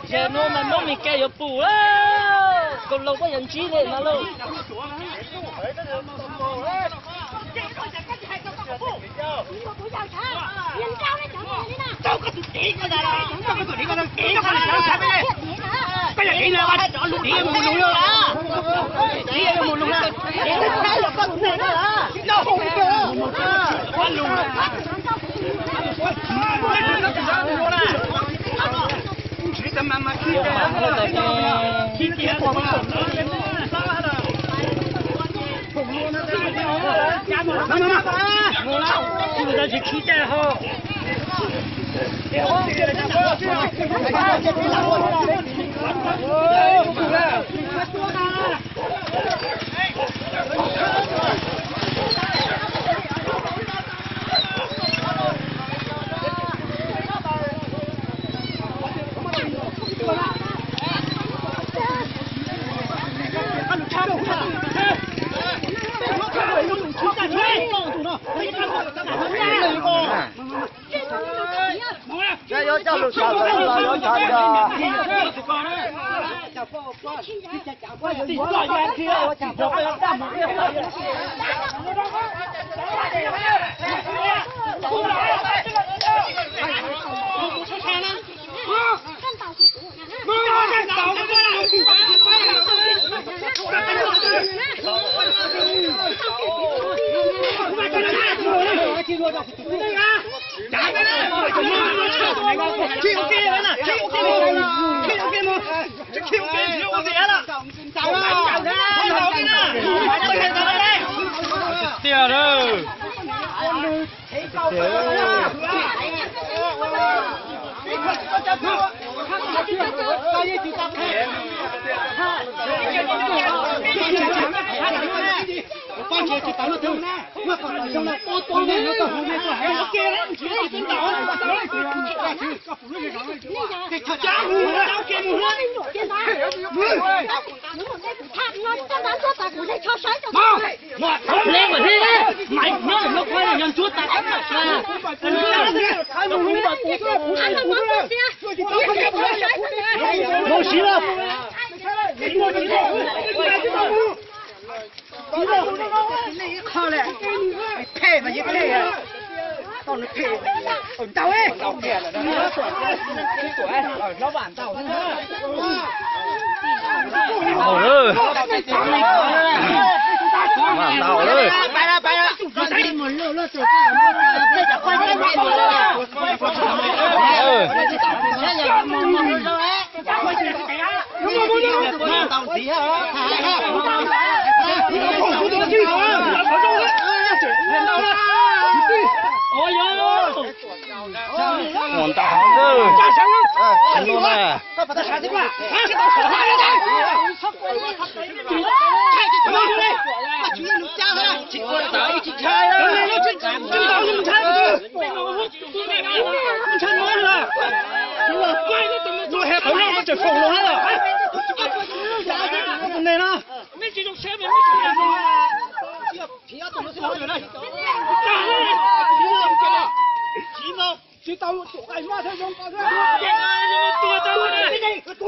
Ces no mas Hmoob Mes Kas yuav pum, kaus laus poj yam ntsib li mas lauj. Yuav coj lus sawv los yuav cov Tiag.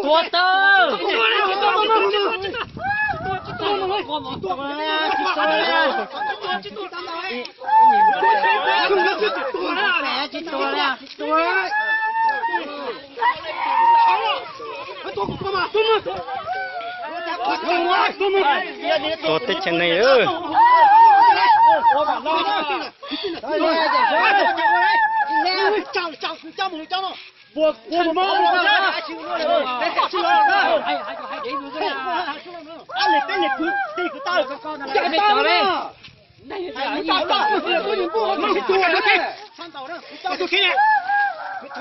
Tua tau. Tua teb chaws neeg.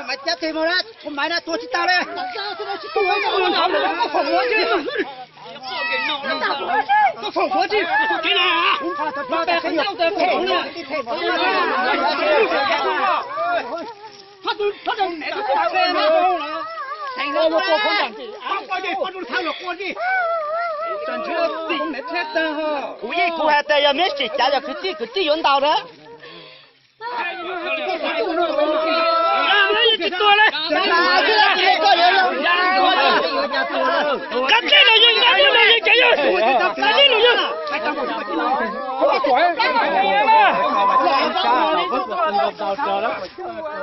Maiv cab tes mus na, tus maiv na tua tsis tau li. Koj foom huav tsi, koj foom huav tsi, kuv yeej kuv hais tias yog meb tsim cav yog kwv tij kwv tij yuav ntaus na. Kab tij los yog, kab tij los yog, kab tij los yog, kab tij los yog.